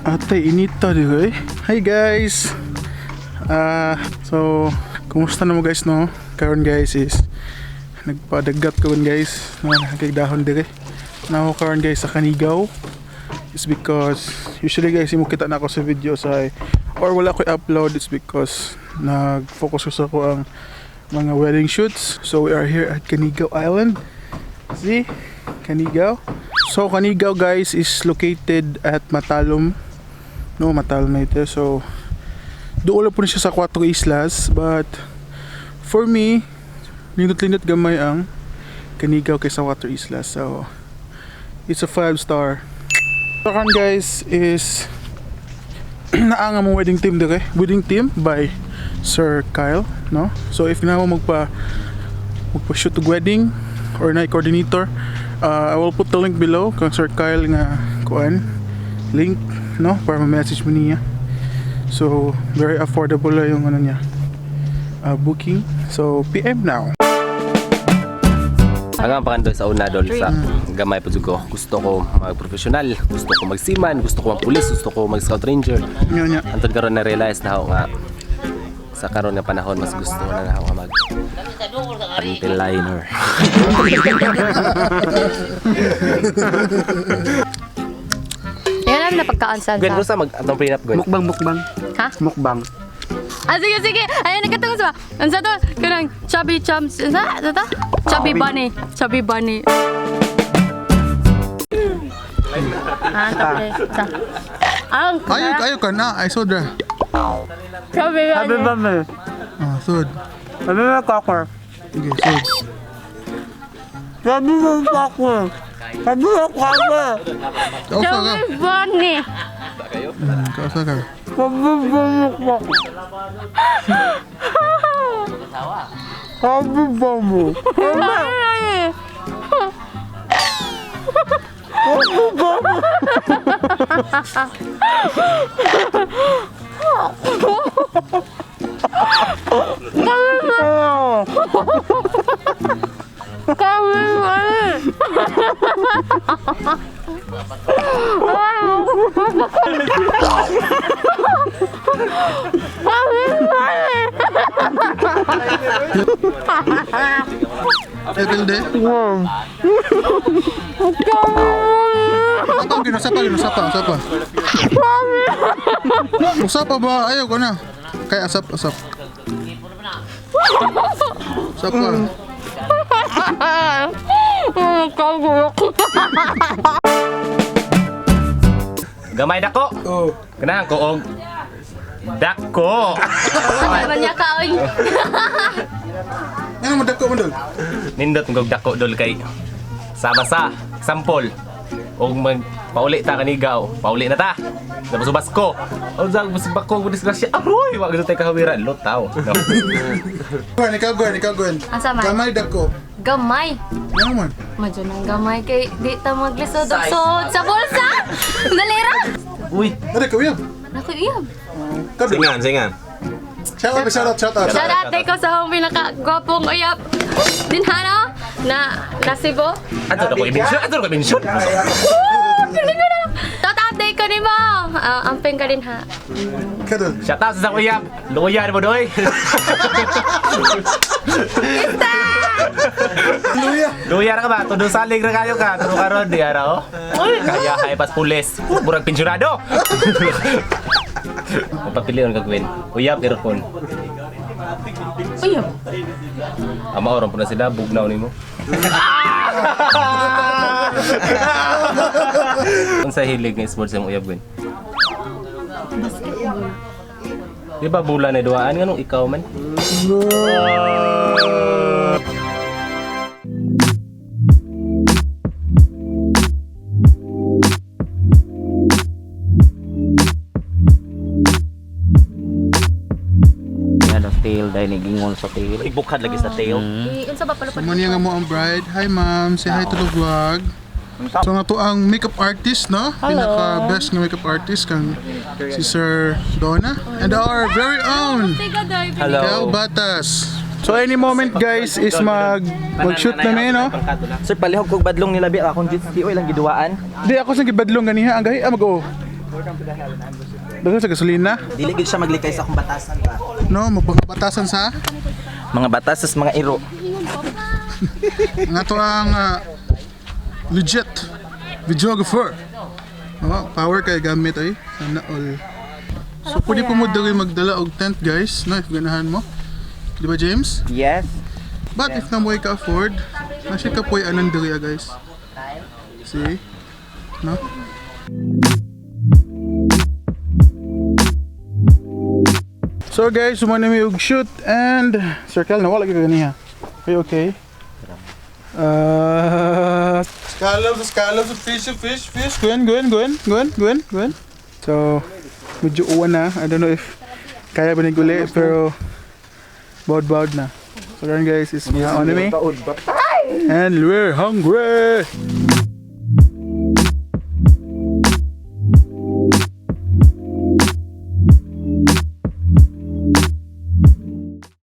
Ate, inita di ko eh. Hi guys! So, kumusta na mo guys, no? Karon guys is nagpadagat ko guys. No, kay dahon dire. Now karon guys sa Canigao is because usually guys imo kita na ako sa video sa or wala ko upload, it's because nag-focus ko sa ko ang mga wedding shoots. So we are here at Canigao Island. See? Canigao. So Canigao guys is located at Matalom. No, Matalom na ito. So doon po na siya sa Cuatro Islas, but for me nindot-lindot gamay ang Canigao kaysa Cuatro Islas. So it's a 5 star. So karon guys is naa nga mong wedding team dire. Wedding team by Sir Kyle, no? So if na mo magpa shoot og wedding or na coordinator, I will put the link below kang Sir Kyle nga kuan link, no, para ma-message mo niya. So very affordable lang yung ano niya, booking. So PM now. Ang ang pangandoy sa una dol sa gamay po ko. Gusto ko mag-professional, gusto ko mag-seaman, gusto ko mag-pulis, gusto ko mag-scout ranger. Nya nya. Antod karon na realize na ako nga sa karon nga panahon mas gusto na ako nga mag panty liner. Yan lang na pagkaan sa Gwen, gusto mag atong prenup, Gwen. Mukbang, mukbang. Ha? Mukbang. Ah, sige, sige. Ayun, nagkatungos ba? Ang sa to, kanang chubby chums. Ang sa, sa to? Chubby bunny. Chubby bunny. Ah, tapos. Sa. Ang, Ayo ayo ka na ay soda. Chubby Sabi bunny. ba mo? Ah, sod. Sabi mo cocker. Sige, sod. Sabi mo cocker. Sabi mo cocker. Kausa ka. Chubby bunny. Kausa ka. Sabi mo cocker. Sabi ba mo? Ay, Sabi ba mo? Chubby bunny. Chubby bunny. Epil de. Ako ginusapa ginusapa usapa. Usapa ba? Ayaw ko na. Kaya asap asap. Usapa. Gamay dako. Oh. Ganahan ko og dako. Ano niya ka, oy? Ano mo dako mo dol? Nindot ng dako dol kay sama sa sample og mag pauli ta kanigaw, pauli na ta. Tapos basko. O sa bako ko disgrasya. Aroy, wa gud tay kahawiran lutaw. No. Gwen, ikaw Gwen, ikaw Gwen. Asa man? Gamay dako. Gamay. Ano man? Madyo nang gamay kay di ta maglisod og sod sa bulsa. Dalira. Uy, Ada ka uyab. Naku, iyab. Kado. Singan, singan. Shout out, shout out, shout out. Shout out ko sa akong pinaka-gwapong uyab. Din hano na na Cebu. Ato na ko i-mention, ato na ko i-mention. Galing ko na. Shout out day ko nimo. Ah, amping ka din ha. Kado. Shout out sa uyab. Luya mo doy. Luya. Luya ra ka ba? Tudo salig ra kayo ka. Tudo karon di ara oh. Kaya hay pas pulis. Murag pensyonado. Mapapilion ka Gwen. Uyab aircon. Uyab. Ama oron po na sila bugnaw nimo. Unsa hilig nga sports imong uyab Gwen? Basketball. Di ba bula na duaan nganong ikaw man? tail dahil nigingon sa tail. Ibukhad lagi sa tail. Eh, unsa ba palupad? So, mo niya nga mo ang bride. Hi ma'am, say hi to the vlog. So nga to ang makeup artist, no? Pinaka best nga makeup artist kang si Sir Donna and our very own Tiga day. Hello. Kel Batas. So any moment guys is mag-shoot na mi, no? Sir, palihog kog badlong nilabi akong jet ski oy lang giduwaan. Di ako sa gibadlong ganiha ang gahi ah mag-o. Daghan sa gasolina. Dili gid siya maglikay sa akong batasan ba. No, magbatasan sa Mga batas sa mga iro. nga to ang legit videographer. Oh, power kay gamit ay sana all. So pwede po mo diri magdala og tent guys, no, if ganahan mo. Di ba James? Yes. But if na mo ka afford, na siya kapoy anan diri ah, guys. See? No? So guys, sumana mi og shoot and circle na wala gyud ganiha. Are you okay? Scallops, scallops, fish, fish, fish. Gwen, Gwen, Gwen, Gwen, Gwen, Gwen. So, medyo uwan na. I don't know if kaya ba ni guli, pero bawd-bawd na. So, karon guys, is mga on me. And we're hungry!